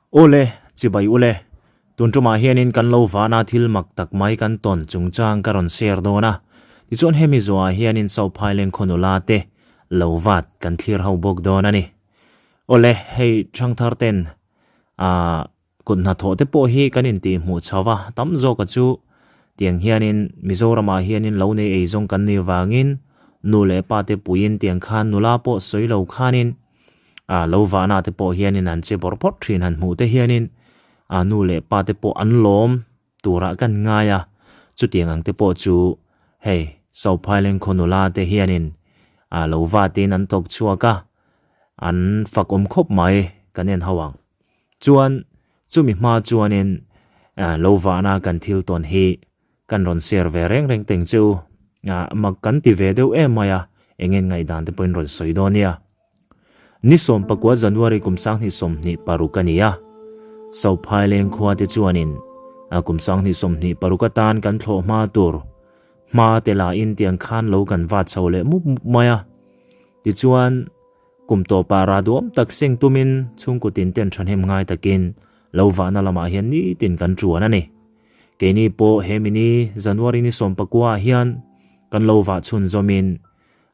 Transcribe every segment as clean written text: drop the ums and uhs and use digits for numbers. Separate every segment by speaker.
Speaker 1: Awle, chibai ule. Tun tumah hianin kan lo vana thil mak tak mai kan tawn chungchang ka rawn share dawn a. Tichuan hemi zawhah hianin Sauphai lengkhaw nula te lo vat kan thlir ho bawk dawn a ni. Awle, hei thangthar ten ah Kut hnathawh te pawh hi kan intih hmuh chho a, tam zawka chu tiang hianin Mizoramah hianin lo nei ei zawng kan nih vangin nu leh pa te puiin tiang khan nula pawh sawi lo khanin ah lo vahna te pawh hianin an che bawrh bawrh thin han hmuh te hianin ah nu leh pa te pawh an lawm turah kan ngai a, chutiang ang te pawh chu hei Sophaileng khaw nula te hianin ah lo vatin an tawk chhuak a, an fak awm khawp mai kan en ho ang. Chuan chumi hma chuanin lo vahna kan thil tawn hi kan rawn share ve reng reng teng chu mak kan ti ve deuh em mai a, engin ngaihdan te pawhin rawn sawi dawn nia. Ni 19 January kum 2026 a ni a, Sophaileng khua te chuanin kum 2026 atan kan thlawh hma tur hma te lahin tiang khan lo kan vat chho leh mup mup mai a. Tichuan. Kum tawpah rah duam tak seng tumin chhungkaw tin ten thahnem ngai takin lo vahna lamah hian nitin kan tuan a ni. Keini pawh he mini January ni 19 ah hian kan lo vah chhunzawmin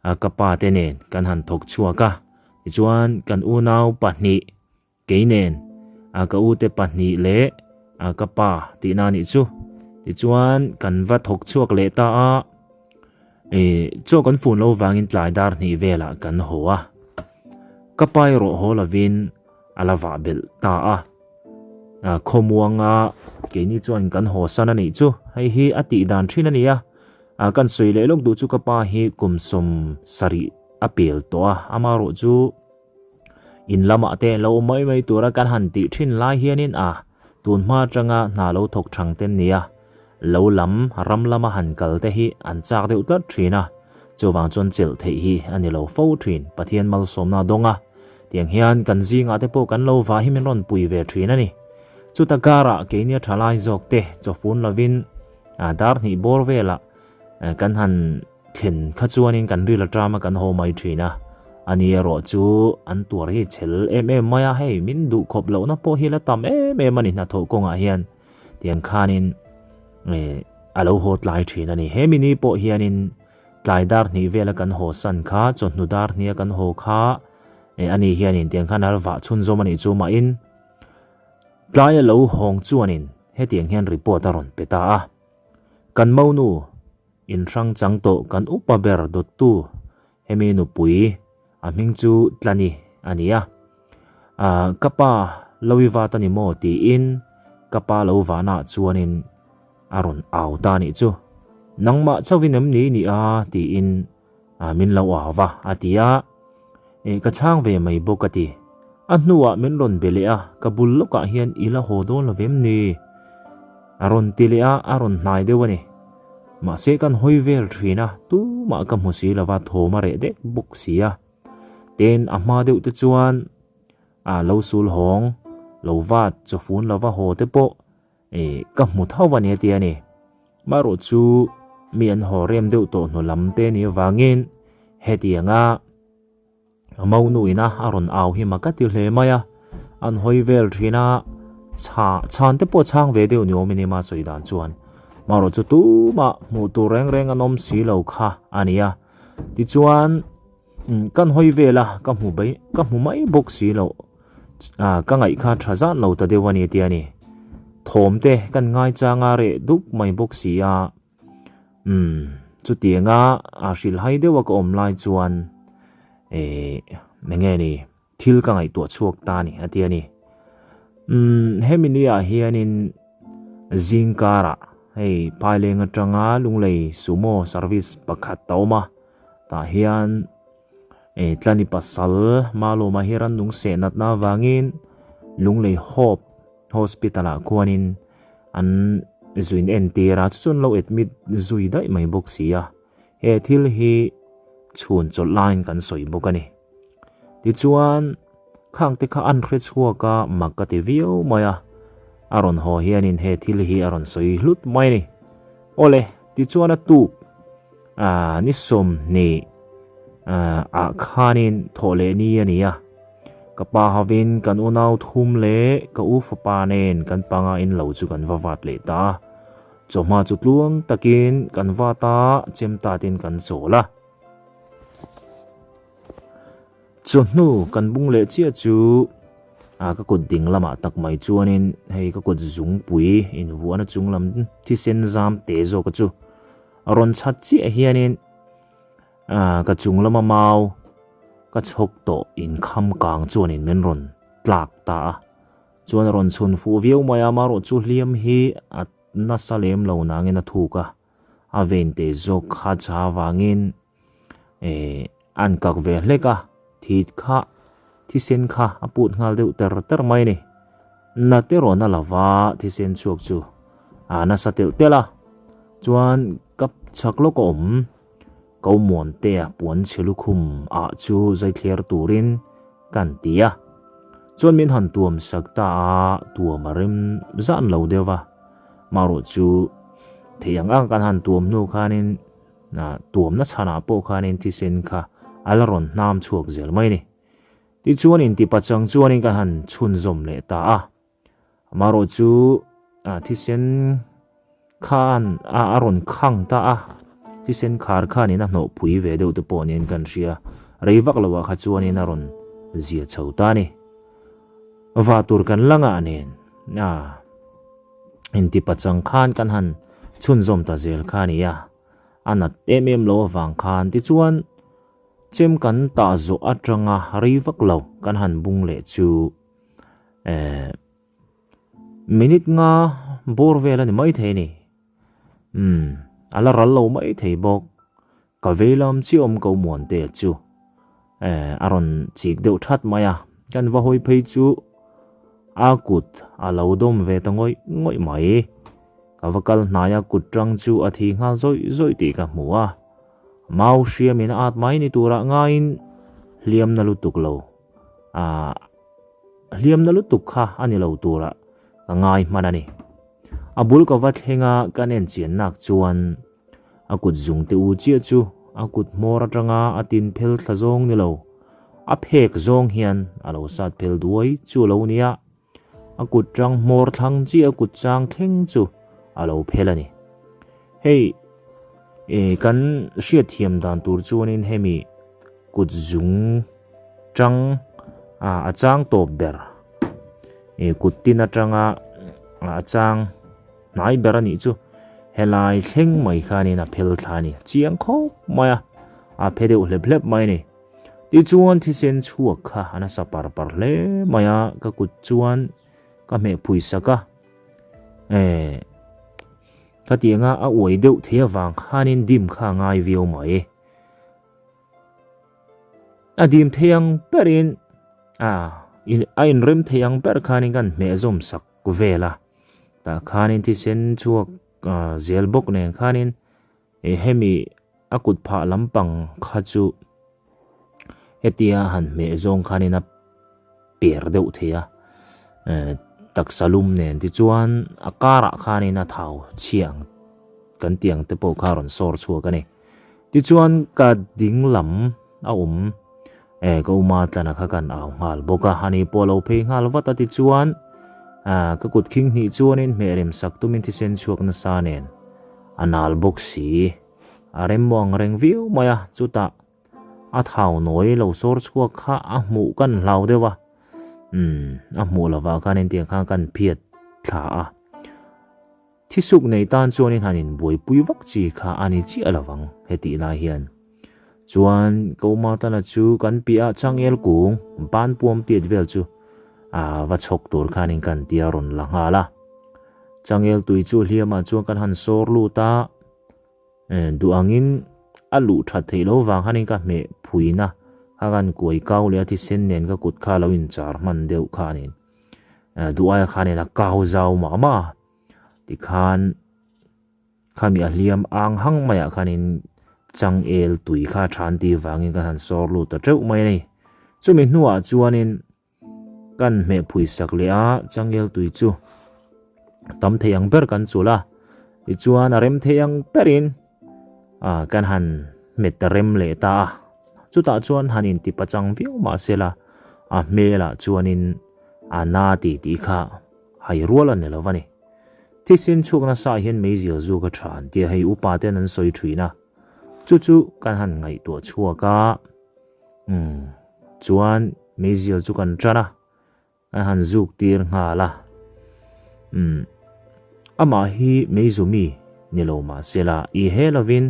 Speaker 1: ka pa te nen kan han thawk chhuak a, tichuan kan unau pahnih Kei nen, a ka ute pahnih leh a ka pa tihna a nih chu. Tichuan kan va thawk chhuak leh ta a, e chaw kan fun lo vangin tlai dar hnih velah kan haw a. Ka pa erawh haw lovin a la vah belh ta a. A khawmuanga keini chuan kan haw san a nih chu. Hei hi a tih dan thin a ni a. A kan sawi leh lawk duh chu ka pa hi kum 70 a pel tawh a, amaherawh chu. In lamah te lo awm mai mai tura kan han tih thin lai hianin a tun hma atanga hna lo thawk thang te nia lo lam ram lama han kal te hi an chak deuh tlat thin a, chuvang chuan chelh theih hi a ni lo fo thin, Pathian malsawmna a dawng a, tiang hian kan zingah te pawh kan lo vah hi min rawn pui ve thin a ni. Chuta karah keini a tha lai zawk te chawfun lovin dar hnih bawr velah kan han Thlen kha chuanin kan ril aṭama kan haw mai ṭhin a, ani erawh chu an tuar hi chhel em em mai a, hei min duh khawp lohna pawh hi la tam em em a ni hnathawh kawngah hian tiang khanin eh a lo haw tlai ṭhin a ni. He mini pawh hianin tlai dar hnih vela kan haw san kha, chawhnu dar hniha kan haw kha eh ani hianin tiang khan a la vah chhunzawm a nih chu mahin tlai a lo hawng chuanin hetiang hian report a rawn pe ta a, Kan monu Inhrang chang tawh kan upa ber dawttu hemi nupui a hming chu Tlani a ni a. Ah, ka pa lo i vat a ni maw tiin ka pa lo vahnaah chuanin a rawn au ta a nih chu. Nangmah chauhin em ni ni a tiin min lo au va a ti a. Eh, ka chhang ve mai bawk a ti. A hnuah min rawn be leh a, ka bul lawkah hian i la haw dawn lo vem ni? A rawn ti leh a, a rawn hnai deuh a ni. Mahse kan hawi vel thin a, tumah ka hmu si lova thawm a reh dek bawk si a. Tin, a hma deuh te chuan a lo sul hawng, lo vat, chawfun lova haw te pawh eh ka hmu tho a ni a ti a ni. Marawh chu mi an haw rem deuh tawh hnu lam te ni avangin hetianga A monu ina a rawn au hi mak a ti hle mai a, an hawi vel thin a, chha chhan te pawh chhang ve deuh ni awm in ema sawi dan chuan marawh chu tumah hmuh tur reng reng an awm si lo kha a ni a, tichuan kan hawi vel a ka hmu bai ka hmu mai bawk si lo ah ka ngaih kha tha zat lo ta deuh a ni a ti a ni, thawm te kan ngai chang a reh dup mai bawk si a. Umm, chutianga a hrilhhai deuha ka awm lai chuan eh eng nge ni thil ka ngaihtuah chhuak ta a ni a ti a ni. Umm, hemi ni ah hianin zingkarah hei Phaileng atanga Lunglei Sumo service pakhat a awm a, tah hian eh Tlani pasal Malawma hi rannung seh natna avangin Lunglei Hope Hospital ah khuanin an zuin entir a, chu chuan lo admit zui daih mai bawk si a, he thil hi chhun chawlh laiin kan sawi bawk a ni. Tichuan khang te kha an hre chhuak a, mak ka ti viau mai a, a rawn haw hianin he thil hi a rawn sawi hlut mai a ni. Awle, tichuan a tuk ah ni 20 ah khanin thawh leh ni a ni a. Ka pa hovin kan unau thum leh ka u fapa nen kan panga in lo chu kan va vat leh ta a. Chawhma chu tluang takin kan vat a, chemtatin kan chawl a. Chawhnu kan bung leh chiah chu a ka kut ding lamah tak mai chuanin hei ka kut zungpui invuahna chung lam thisen zam te zawka chu a rawn chhat chiah hianin a ka chung lama mau ka chhawk tawh inkham kang chuanin min rawn tlak ta a. Chuan a rawn chhun fuh viau mai a, amaherawh chu hliam hi a nasa lem lo nangin a thuk a, a vein te zawk kha cha vangin eh an kak ve hlek a, thi kha thisen kha a put nghal deuh ter ter mai a ni. Na te rawn a lo va, thisen chhuak chu a nasa telh telh a, chuan ka chhak lawk a awm Komuantea puan chhe lukhum ah chu zaithler turin kan ti a. Chuan min han tuam sak ta a, tuam a rem zan lo deuh va. Marawh chu theih ang ang kan han tuam hnu khanin tuamna chhanah pawh khanin thisen kha a la rawn hnam chhuak zel mai a ni. Tichuan intipachang chuanin kan han chhunzawm leh ta a. Amaherawh chu thisen khan a a rawn khang ta a, thisen khar khanin a hnawh pui ve deuh te pawh niin kan hria, rei vak loah kha chuanin a rawn zia chho ta a ni. Va tur kan la ngah nen a intipachang khan kan han chhunzawm ta zel kha a ni a, a nat em em lo avang khan tichuan chem kan tah zawh atanga rei vak lo kan han bung leh chu. Eh, minute nga bawr vel a ni mai thei a ni. Umm, a la ral lo mai thei bawk. Ka vei lam chiah awm ko Muantea chu. Eh, a rawn chik deuh that mai a. Kan va hawi phei chu a kut a lo dawm ve ta ngawih ngawih mai. Ka va kal hnai a kut tang chu a thi nghal zawih zawih tih ka hmu a. Mau hriamin a at mai ni turah ngaiin hliamna lutuk lo. Ah. Hliamna lutuk kha a ni lo turah ka ngai hman a ni. A bul ka va thleng a, ka nen chian nak chuan a kut zung te u chiah chu a kut hmawr atanga a tin phel thla zawng ni lo, a phek zawng hian a lo sat phel duai chu a lo nia. A kut tang hmawr thlang chiah a kut chang thleng chu a lo phel a ni. Hei kan hriatthiam dan tur chuanin hemi kut zung Chang a chang tawp ber. Ih kut tin atanga a chang hnai ber a nih chu. Helai thleng mai khanin a phel thla a ni. Chiang khawp mai a, a phe deuh hlep hlep mai a ni. Tichuan thisen chhuak kha a nasa par par hle mai a, ka kut chuan ka hmeh phui sak a. Eh, khatianga a uai deuh thei avang khanin dim kha a ngai viau mai. A dim thei ang berin a a inrem thei ang ber khanin kan hmeh zawm sak vel a, tah khanin thisen chhuak zel bawk nen khanin ih hemi a kut phah lampang kha chu hetia han hmeh zawng khanin a per deuh thei a, taksa lum nen tichuan a karah khanin a thau chhia ang kan tih ang te pawh kha a rawn sawr chhuak a ni. Tichuan ka ding lam a awm eh ka uma tlana kha kan au nghal bawk a, ani pawh a lo phei nghal vat a tichuan ah ka kut khing hnih chuanin hmeh rem sak tumin thisen chhuak nasa nen a nal bawk si, a rem maw ang reng viau mai a, chutah a thau nawi lo sawr chhuak kha a hmuh kan hlau deuh a, umm a hmuh lovah khan engtiang khan kan phiat thla a. Thisuk nei tan chuanin han inbuaipui vak chi kha a ni chiah lo vang hetih lai hian. Chuan Komatana chu kan piah changel kung ban puam tiat vel chu a va chhawk tur khanin kan tia rawn la nghal a. Changel tui chu hliamah chuan kan han sawr lut a, duh angin a luh that theih lo vang khanin ka hmeh phuina kha kan kuai kau leh a thisen nen ka kut kha lo inchar hman deuh kha a ni. Duh aia khanin a kau zau mah mah a. Tikhan khami a hliam ang hang maiah khanin changel tui kha a than tih vangin kan han sawr lut ta teuh mai a ni. Chumi hnuah chuanin kan hmeh phui sak leh a, changel tui chu tam thei ang ber kan chulh a, tichuan a rem thei ang berin kan han hmet rem leh ta a. Chutah chuan han inti pachang viau mah se la, A hmelah chuanin a na ti tih kha hai rual a ni lo a ni. Thisen chhuak nasa ah hian meizial zuk a tha an tia hei upa ten an sawi thin a, chu chu kan han ngaihtuah chhuak a, umm chuan meizial chu kan tan a. A han zuk tir nghal a. Umm, amah hi Meizumi ni lo mah se la, i he lovin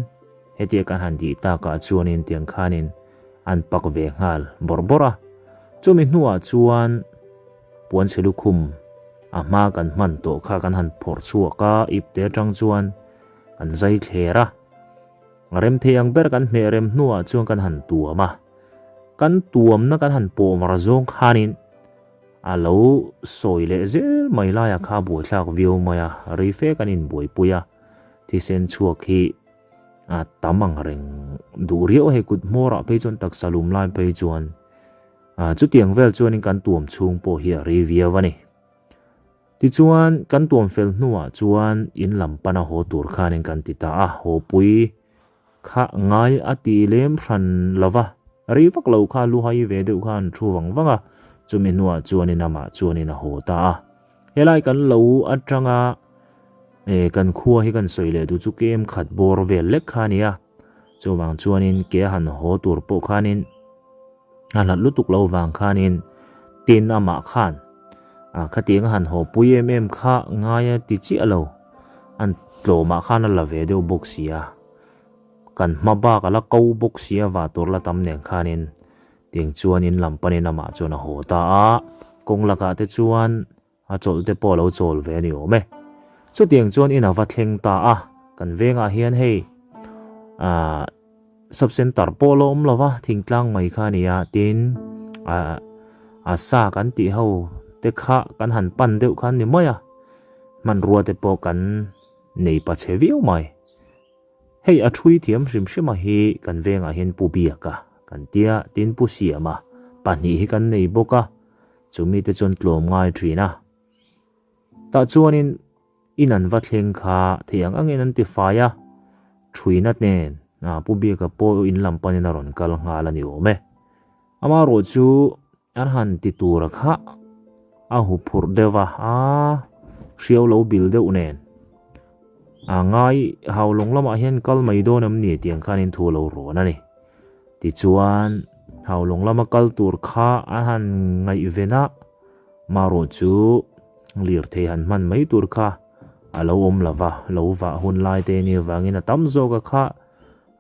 Speaker 1: hetia kan han tih takah chuanin tiang khanin an pak ve nghal bawrh bawrh a. Chumi hnuah chuan puanchhe lukhum a hma kan hman tawh kha kan han phawrh chhuak a, ipte atang chuan kan zai thler a. Rem thei ang ber kan hmeh rem hnuah chuan kan han tuam a. Kan tuamna kan han pawh mar zawng khanin a lo sawi leh zel mai laia kha buaithlak viau mai a, rei fe kan inbuaipui a, thisen chhuak hi a tam ang reng duh riau a, hei kut hmawrah phei chuan taksa lum lai phei chuan chutiang vel chuanin kan tuam chhung pawh hi a rei viau a ni. Tichuan kan tuam fel hnuah chuan in lam pana haw tur khanin kan ti ta a, hawpui Kha ngai a ti lem hran lo va, rei vak lo kha luhai ve deuh kha an thu vang vang a, chumi hnuah chuanin amah chuanin a haw ta a. Helai kan lo atanga e kan khua hi kan sawi leh duh chu kem khat bawr vel lek kha a ni a, chuvang chuanin ke a han haw tur pawh khanin a hlat lutuk lo vang khanin tin amah khan a khatiang a han haw pui em em kha ngai a ti chiah lo, an tlawmah khan a la ve deuh bawk si a. Kan hma bak a la ko bawk si a vah tur la tam nen khanin tiang chuan in lam panin amah chuan a haw ta a, kawng lakah te chuan a chawlh te pawh a lo chawl ve a ni awm e. Chutiang chuan in a va thleng ta a, kan vengah hian hei ah sub center pawh la awm lo va, thingtlang mai kha a ni a, tin ah a sa kan tih ho te kha kan han pan deuh kha a ni mai a, hmanrua te pawh kan nei pa chhe viau mai. Hei a thui thiam hrim hrim a hi kan vengah hian Pu Biaka kan tia tin Pu Siama pahnih hi kan nei bawk a, chumi te chuan tlawm ngai thin a. Tah chuanin in an va thleng kha thei ang angin an ti fai a, thuina nen Pu Biaka pawh in lam panin a rawn kal nghal a ni awm e. Amaherawh chu an han ti tura kha a hu phurh deuh a, a hriau lo bil deuh nen a ngai hau lawng lamah hian kal mai dawn em ni tiang khanin thu a lo rawn a ni. Tichuan hau lawng lama kal tur kha a han ngaihven a, amaherawh chu lirthei han hman mai tur kha a lo awm lo va, lo vah hun lai te nia vangin a tam zawk a kha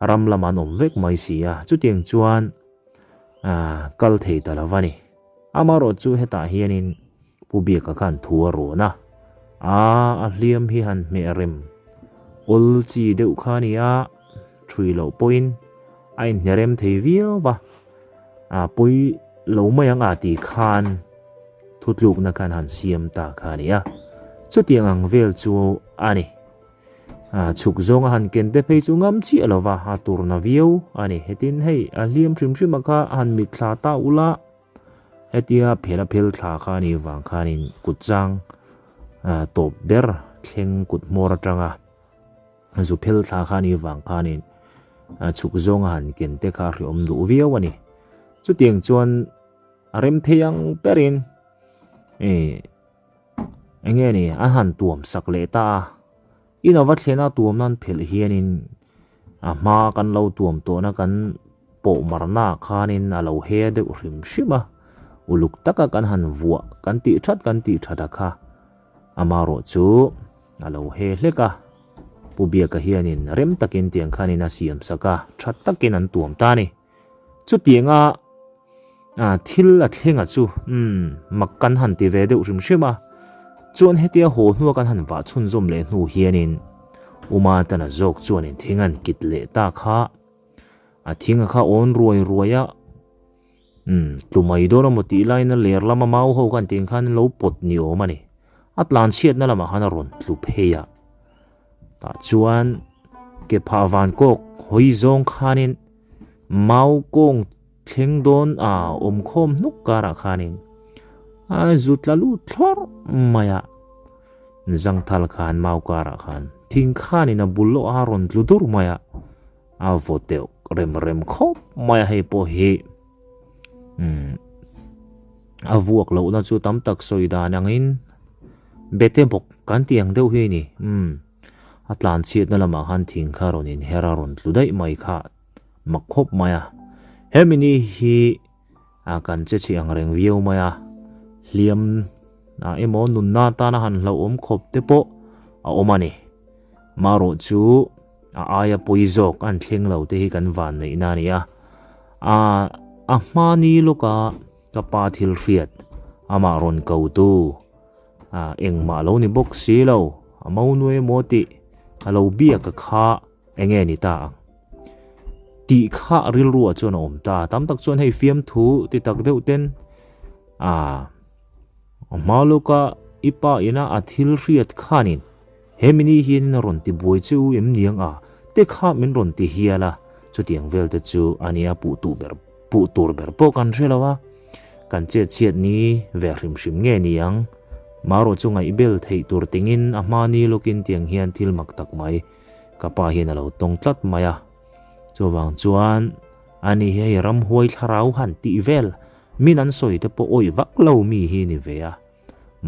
Speaker 1: ram lamah an awm vek mai si a, chutiang chuan a kal thei ta lo va ni. Amaherawh chu hetah hianin Pu Biaka khan thu a rawn a, a a hliam hi han hmeh rem awl chi deuh kha a ni a, thui loh pawhin a inhne rem thei viau va, a pawi lo mai ang a tih khan thutlukna khan han siam ta kha a ni a, chutiang ang vel chu a ni. A chhuk zawnga han ken te phei chu ngam chiah lo va, a turna viau a ni. Hetin hei a hliam hrim hrim a kha a han mit thla ta ula, hetia phel a phel thla kha a nih vang khanin kut chang tawp ber thleng kut hmawr atanga zu phel thla kha a nih vang khanin chhuk zawnga han ken te kha a hriawm duh viau a ni. Chutiang chuan a rem thei ang berin ih. Eng nge ni an han tuam sak leh ta a, in a va thlen a tuam nan phelh hianin a hma kan lo tuam tawhna kan pawh marna ah khanin a lo he deuh hrim hrim a, uluk taka kan han vuah kan tih that kan tih that a kha amaherawh chu a lo he hlek a, Pu Biaka hianin rem takin tiang khanin a siam sak a, tha takin an tuam ta a ni. Chutianga thil a thlenga chu umm mak kan han ti ve deuh hrim hrim a, chuan hetia haw hnua kan han vah chhunzawm leh hnu hianin Uma tana zawk chuanin thing an kit leh ta kha, a thinga kha awn ruai ruai a, umm tlu mai dawn emaw tih laiin a ler lama mau ho khan tiang khan an lo pawt ni awm a ni, a tlanchhiatna lamah khan a rawn tlu phei a, tah chuan ke phah van kawk hawi zawng khanin mau kawng Thleng dawn a awm khawm hnuk karah khanin a zu tla lut thlawrh mai a, Zangthal khan mau karah khan thing khanin a bul lawh a rawn tlu dur mai a, a vaw deuh rem rem khawp mai a hei pawh hi umm. A vuak lohna chu tam tak sawi dan angin bete bawk kan tih ang deuh hi a ni. Umm a tlan chhiatna lamah khan thing kha rawn inher a rawn tlu daih mai kha mak khawp mai a. Hemi ni hi a kan che chhi ang reng viau mai a, hliam ah emaw nunna atana han hlauhawm khawp te pawh a awm a ni. Marawh chu a aia pawi zawk an thleng lo te hi kan van neihna a ni a. A a hma ni lawka ka pa thil hriat amah rawn ko tu a engmah lo ni bawk si lo a monu emaw tih a lo biak a kha enge ni ta ang tih kha rilru ah chuan a awm ta tam tak chuan hei fiamthu ti tak deuh ten a a hma lawka i pa ina a thil hriat khanin He mini hianin a rawn ti buai che u em niang a? Te kha min rawn ti hial a, chutiang vel te chu a nia puh tu ber puh tur ber pawh kan hre lo a, kan chet chhiat ni ve hrim hrim nge ni ang? Marawh chu ngaihbel theih tur tingin a hma ni lawkin tiang hian thil mak tak mai ka pa hian a lo tawng tlat mai a, chuvang chuan a ni hi hei ramhuai thlarau han tih vel min an sawi te pawh awih vak lo mi hi ni ve a.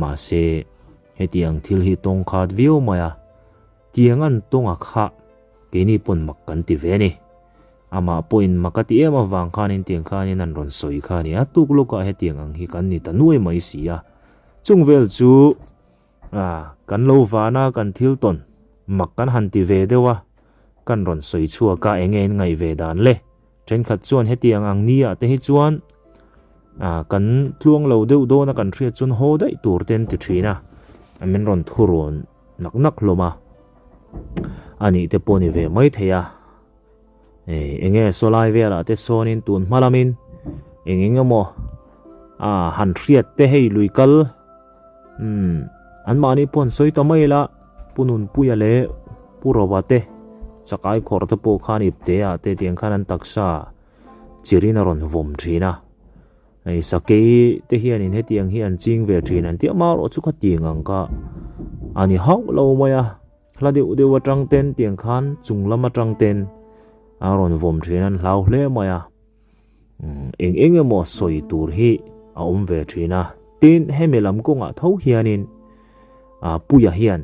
Speaker 1: Mahse, hetiang thil hi tawng khat viau mai a, tiang an tawng a kha keini pawn mak kan ti ve a ni. Amah pawhin mak a ti em avang khanin tiang khanin an rawn sawi kha a ni a, tuk lawkah hetiang ang hi kan ni ta nuai mai si a. Chung vel chu kan lo van a, kan thil tawn mak kan han ti ve deuh a, kan rawn sawi chhuak a, enge in ngaih ve dan le? Thenkhat chuan hetiang ang ni ah te hi chuan ah kan tluang lo deuh dawn a kan hriat chuan haw daih tur te an ti thin a, min rawn thu rawn nak nak hlawm a, a nih te pawh ni ve mai thei a, eh eng nge saw lai velah te sawnin tun hma lamin eng eng emaw ah han hriat te hei lui kal. Umm, anmahni pawh an sawi ta mai la, Pu Nunpuia leh Pu Rova te chakai khawr te pawh khan ipte ah te tiang khan an taksa chirin a rawn vawm thin a, hei sakei te hianin hetiang hi an ching ve thin an tih a, amaherawh chu khatiang ang kha a ni hauh lo mai a, hla deuh deuh atang ten tiang khan chung lam atang ten a rawn vawm thin a, an hlau hle mai a. Eng eng emaw sawi tur hi a awm ve thin a, tin hemi lam kawngah tho hianin Puia hian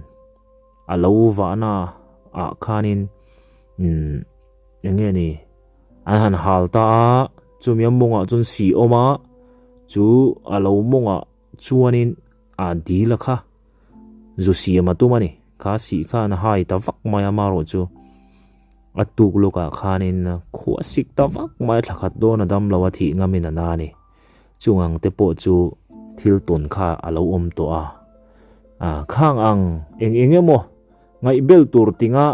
Speaker 1: a lo vahna ah khanin eng nge ni an han hal ta a, chumi a mawngah chuan sih awm a, chu a lo mawngah chuanin a dil a kha. Zu siam a tum a ni. Kha sih khan a hai ta vak mai a, amaherawh chu a tuk lawkah khanin khuah sik ta vak mai a, thla khat dawn a dam lo a, thih ngamin a na a ni. Chung ang te pawh chu thil tawn kha a lo awm tawh a, khang ang eng eng emaw ngaihbel tur tinga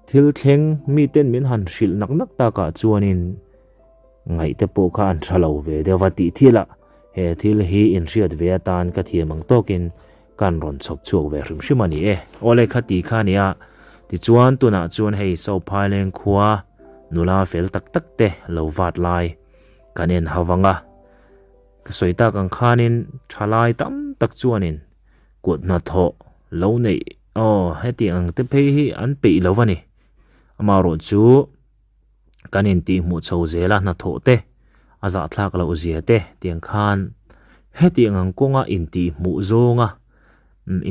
Speaker 1: thil thleng miten min han hrilh nak nak takah chuanin Ngaih te pawh kha an tha lo ve deuh a tih thil a, he thil hi inhriat ve atan ka thiam ang tawkin kan rawn chhawp chhuak ve hrim hrim a ni e. Awle kha ti kha nia, tichuan tunah chuan hei Sophaileng khua nula fel tak tak te lo vat lai kan en hau vang a, ka sawi tak ang khanin thalai tam tak chuanin kut hnathawh lo neih aw hetiang ang te phei hi an peih lo a ni, amaherawh chu. Kan intihhmuh chho zel a hnathawh te, a zahthlak loh zia te tiang khan hetiang ang kawnga intihhmuh zawnga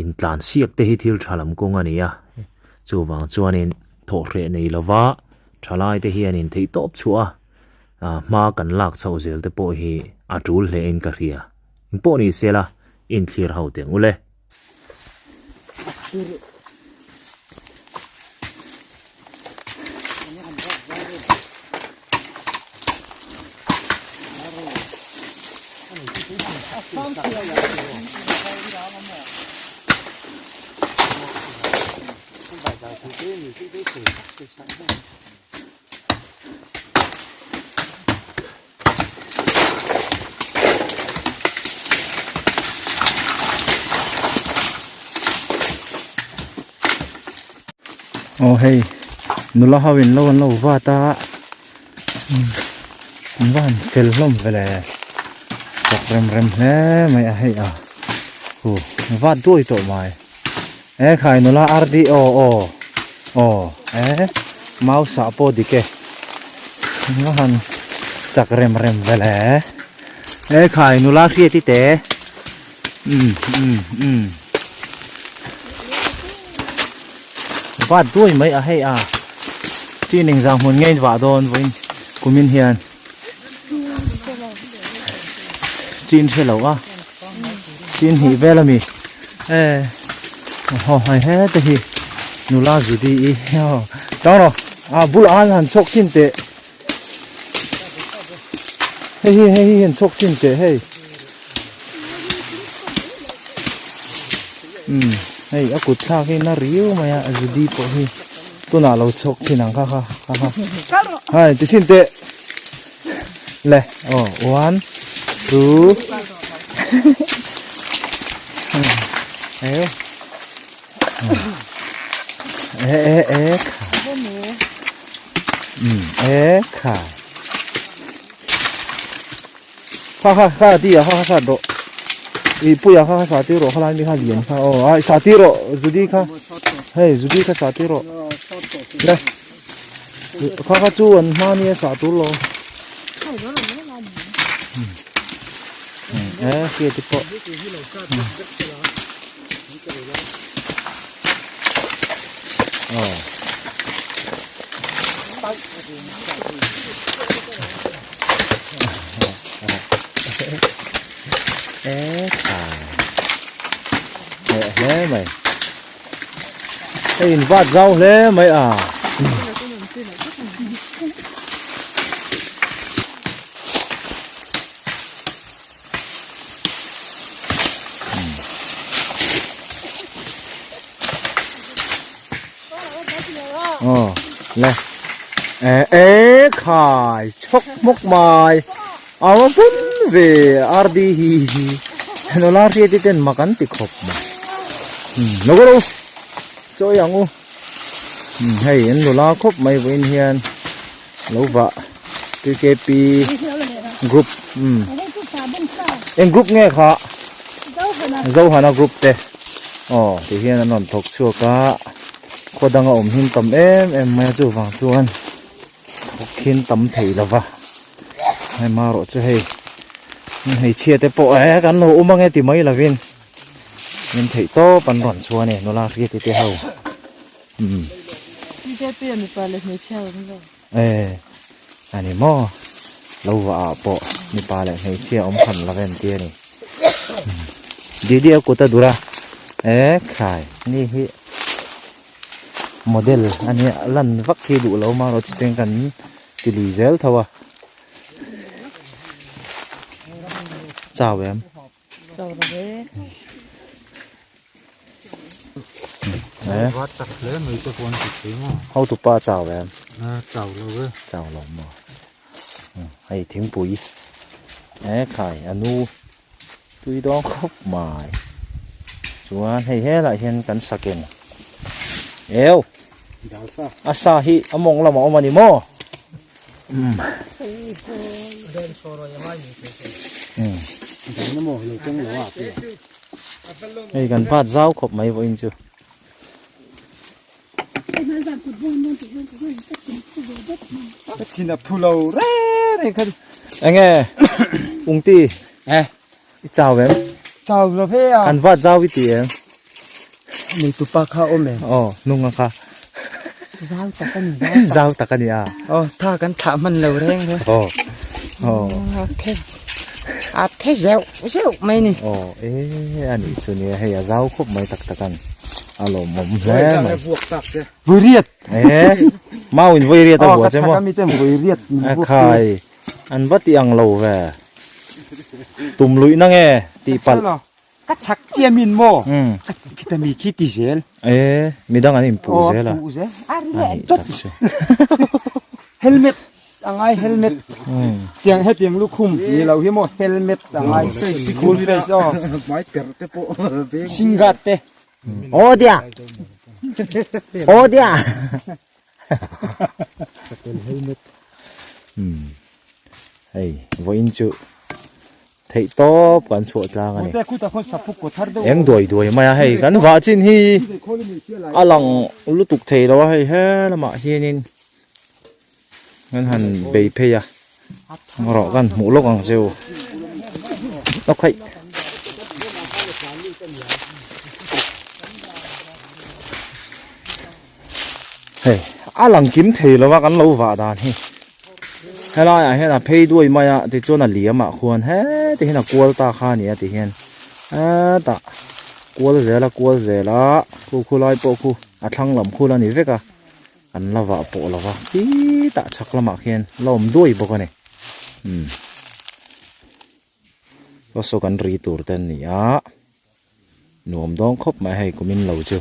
Speaker 1: intlan siak te hi thil tha lam kawng a ni a. Chuvang chuanin thawhhreh nei lova thalai te hianin theihtawp chhuah a hma kan lak chhoh zel te pawh hi a tul hle in ka hria. Engpawh ni sela inthlir ho teh ang ule.
Speaker 2: Aw hei nula ho in lo an lo vat a an va han fel hlawm ve le chak rem rem hle mai a hei a hu vat duai tawh mai e khai nula R_D aw aw aw e mau sah pawh dik e an va han chak rem rem ve le. E khai nula hriat i te um um um vat duai mai a hei a chin engzang hmun nge in vah dawn vawiin kumin hian chin hre lo a chin hnih vel a mi e aw hei hete hi nula zudi i tang rawh a bulah khan han chhawk chin teh. Hei hi hei hi hian chhawk chin teh hei umm hei a kut thlak hi na riau mai a Judy pawh hi tunah lo chhawk chin ang kha kha kha kha hai ti chin teh le aw one two eh eh eh eh um e kha kha kha kha ti a kha kha sa rawh i puia kha kha sa ti rawh khalai mi kha lian kha aw ai sa ti rawh Judy kha hei Judy kha sa ti rawh le kha kha chu an hma nia sa tur lo e hriat te pawh Aw. E tha. Hle hle mai. Hei in vat zau hle mai a. Ờ, le. E e khai chok mok mai. Awa pun ve RD hi hi. Nola ri ti ten makan ti khop ma. Lo go choi angu. Hei en nola khop mai voin hian. Lo va TKP group um eng group nge kha Zohana group te aw ti hian an rawn thawk chhuak a khaw danga awm hin tam em em mai a chuvang chuan thawk hin tam thei lo va hei marawh chu hei hmeichhia te pawh eh kan lo awm ange ti mai lovin min theih tawp an rawn chhuah a ni nula hriati te ho. Um.
Speaker 3: BJP a mipa leh hmeichhia awm lo.
Speaker 2: Eh, ani maw? Lo va ah pawh mipa leh hmeichhia awm khan lo em tia ni. Didi a kut a dur a. Eh, khai, ni hi model ania lan vak hi duh lo ma rawh chu cheng kan ti lui zel tho a. Chau em? Ho tu pa chau em
Speaker 4: chau lo e
Speaker 2: chau lo maw hei thingpui e khai anu tui dawn khawp mai chuan hei helai hian kan saken eu a sa hi a mawng lamah a awm a ni maw. Hei kan vat zau khawp mai vawiin chu.
Speaker 4: Thin a phu lo reng reng kha.
Speaker 2: Enge ungti
Speaker 4: eh
Speaker 2: i chau em?
Speaker 4: Chau lo ve a.
Speaker 2: Kan vat zau i ti em?
Speaker 4: Nei tupa kha awm em?
Speaker 2: Aw nunga kha.
Speaker 3: Zau tak a ni.
Speaker 2: Zau tak a ni a.
Speaker 4: Aw tha kan thlah hman lo reng reng.
Speaker 2: Aw. Aw.
Speaker 4: A the a the zeuh zeuh mai ni.
Speaker 2: Aw e a nih chu nia hei a zau khawp mai tak tak an a lawmawm hle mai.
Speaker 4: Vui riat.
Speaker 2: E mau in vui riat a buah che maw.
Speaker 4: Aw ka chhak a mi ten vui riat min
Speaker 2: buak. Khai an va ti ang lo ve. Tum luih na nge tih palh.
Speaker 4: Ka chak chiah min maw? Khita mi khi ti zel.
Speaker 2: E, midang an inpuh zel a.
Speaker 4: Aw, puh zel. A ri leh dawt. Helmet a ngai helmet. Tiang hetiang lukhum ni lo hi maw helmet a ngai. Full face aw.
Speaker 5: Hmai per te pawh veng.
Speaker 4: Shin guard te.
Speaker 2: Aw dia. Aw dia.
Speaker 4: Helmet.
Speaker 2: Hei, vawiin chu Theih tawp kan chhuah tlang a ni. Eng duai duai mai a hei kan vah chin hi a lang lutuk thei lo a hei he lamah hianin kan han bei phei a rawh kan hmuh lawk ang cheu. Okay. Hei a lang kim thei lova kan lo vah dan hi helai ah hian a phei duai mai a tichuan a liam ah khuan heti hian a kual ta kha a ni a ti hian hetah kual zel a kual zel a khu khu lai pawh khu a thlang lam khu la ni vek a an la vah pawh lo va khitah chhak lamah khian la awm duai bawk a ni umm aw saw kan ri tur te an ni a. Nuam dawng khawp mai hei kumin lo chu.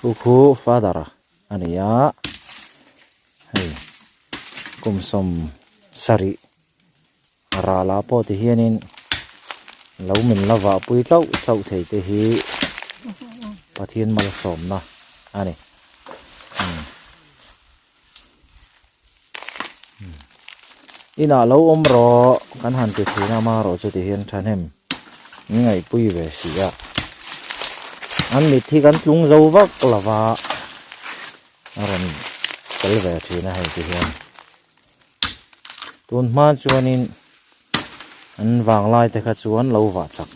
Speaker 2: Khu khu father a ni a hei kum 70 rala pawh ti hianin lo min la vah pui tlauh tlauh thei te hi Pathian malsawmna a ni. Inah lo awm rawh kan han ti thin a amaherawh chu ti hian thahnem min ngaihpui ve si a an mit hi kan tlung zo vak lo va a rawn tel ve thin a hei ti hian tun hma chuanin an vanglai te kha chuan lo vah chak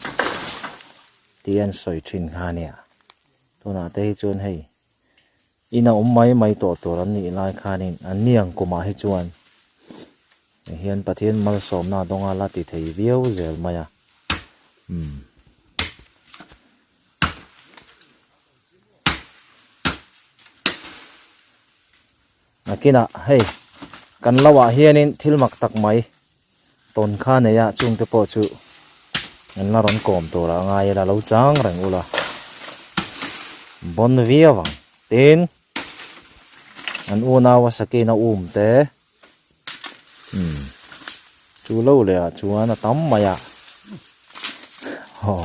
Speaker 2: tih an sawi thin kha a nia tunah te hi chuan hei ina awm mai mai tawh tur an nih lai khanin an niang kumah hi chuan hian Pathian malsawmna dawnga la ti thei viau zel mai a umm. Nakinah hei kan lo ah hianin thil mak tak mai tawn kha nei a chungte pawh chu an la rawn kawm tur ah ngai ila lo chang reng ula bawn viau ang tin an unau a sakina um te umm chu lo leh ah chuan a tam mai a aw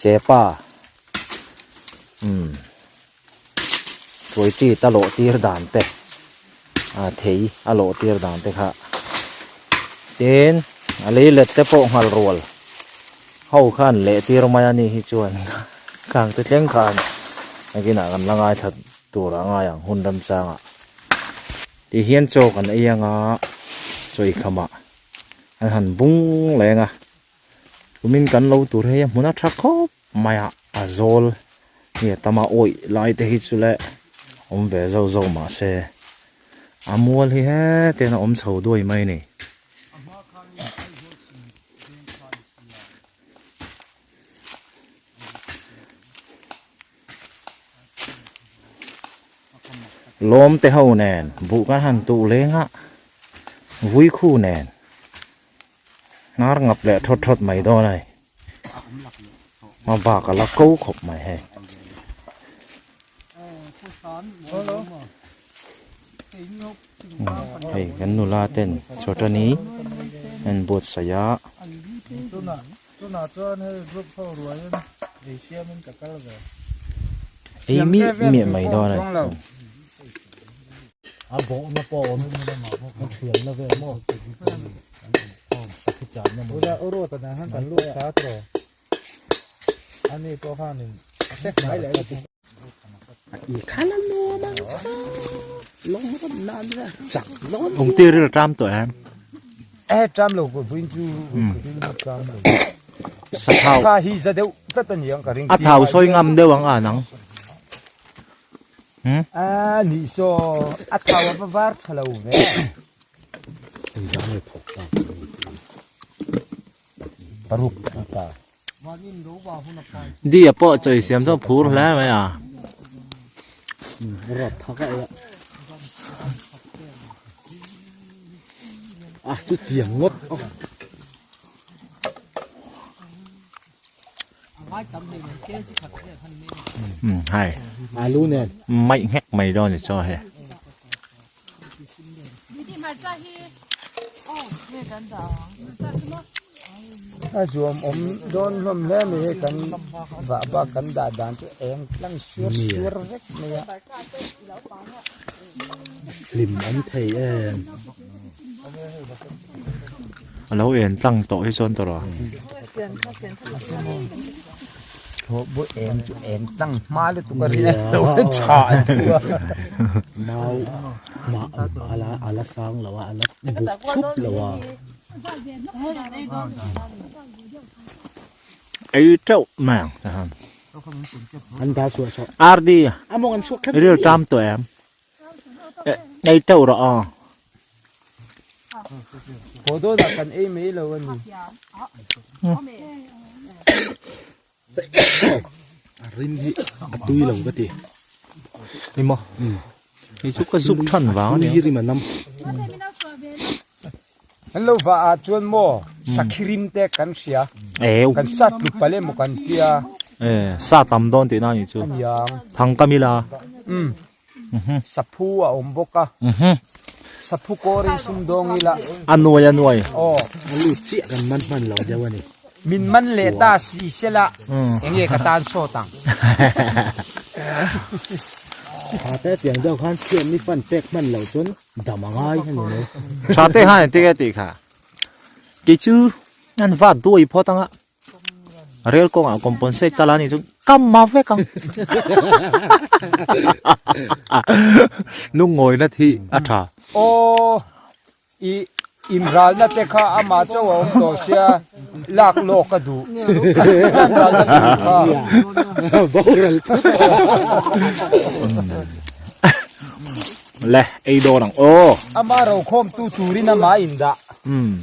Speaker 2: chepa umm. Tuaiti a lawh tir dan te ah thei a lawh tir dan te kha tin a lei let te pawh nghal rual ho khan leh tir mai a ni hi chuan khang te thleng khan nakinah kan la ngaithla tur a ngai ang hun remchangah ti hian chaw kan ei anga chaw ikhamah an han bung leng a kumin kan lo tur hei a hmun a tha khawp mai a a zawl nge tama awih lai te hi chu le awm ve zauh zauh mah se a mual hi heti hian a awm chho duai mai a ni. Lawm te ho nen buh kan han tuh leng a vui khu nen hnar ngap leh thawt thawt mai dawn a ni. A bak a la ko khawp mai hei. Hei kan nula ten chawtani an buatsaih a. Ei miah miah mai dawn a ni.
Speaker 5: A bawhna pawh awm a thianna vel maw sakhi channa maw ula uruata dan khan kan lut kha tawh ani pawh khanin a sek mai leh
Speaker 2: Ung ti ril tram tawh em
Speaker 4: e tram lo ko buin chu tram lo
Speaker 2: sathau
Speaker 4: kha hi za deuh tlat ani ang ka ring
Speaker 2: a thau sawi ngam deuh ang a nang
Speaker 4: Hmm? A ni so a thau a va var tha lo ve.
Speaker 5: Engzah nge thawk ta paruk ta.
Speaker 2: Di a pawh chawi siam chu phur hle mai a.
Speaker 5: Rat thak a ea. A chu tiang ngawt.
Speaker 2: Hai
Speaker 5: alu nen
Speaker 2: mai nghek mai dawn ni chaw he
Speaker 4: A zuam awm dawn hlawm hle mai hei kan vah bak kan dah dan chu eng tlang suar suar vek mai a.
Speaker 5: Hlim an thei em.
Speaker 2: A lo en tlang tawh hi chuan tawrh a.
Speaker 4: Em chu em tlang hma lutuk a rin a lo tha a thu a.
Speaker 5: Mau mah ala ala sang lo a ala buk chhup lo a.
Speaker 2: Ei teuh mai ang.
Speaker 5: An dar chhuah chhuah.
Speaker 2: RD.
Speaker 5: A mawng an chhuak kher.
Speaker 2: Ril tam tawh em. Ei teuh rawh aw.
Speaker 4: Haw dawnah kan ei mai lo a ni.
Speaker 5: A rim hi a tui lo ka ti.
Speaker 2: Ni maw? Hei chu ka zuk than vang a ni.
Speaker 5: Tui rim a nam.
Speaker 4: An lo vah ah chuan maw sakhi rim te kan hria. Kan sat tlu palh emaw kan tia.
Speaker 2: E sa tam dawn tihna a nih chu. Thang ka mila.
Speaker 4: Umm. Saphu a awm bawk a. Saphu kawr in sumdawng ila.
Speaker 2: A nuai a nuai.
Speaker 4: Aw.
Speaker 5: A lut chiah kan man hman lo deuh a ni.
Speaker 4: Min man leh ta si sela enge ka tan sawt ang.
Speaker 5: Tha te tiang deuh khan chhiat ni fan pek hman loh chuan dam a ngai a ni mai.
Speaker 2: Tha te khan engtin nge tih kha. Kei chu an vat duai phawt ang a. Rel kawngah compensate ka la ni chu kam ma vek ang. Lungawina thi a tha.
Speaker 4: Aw i inralna te kha amah chauh a awm tawh sia lak lawk a duh. Inralna tur kha.
Speaker 5: Boral thut.
Speaker 2: Le ei dawn ang aw.
Speaker 4: Ama rokhawmtu turin amah indah.
Speaker 2: Umm.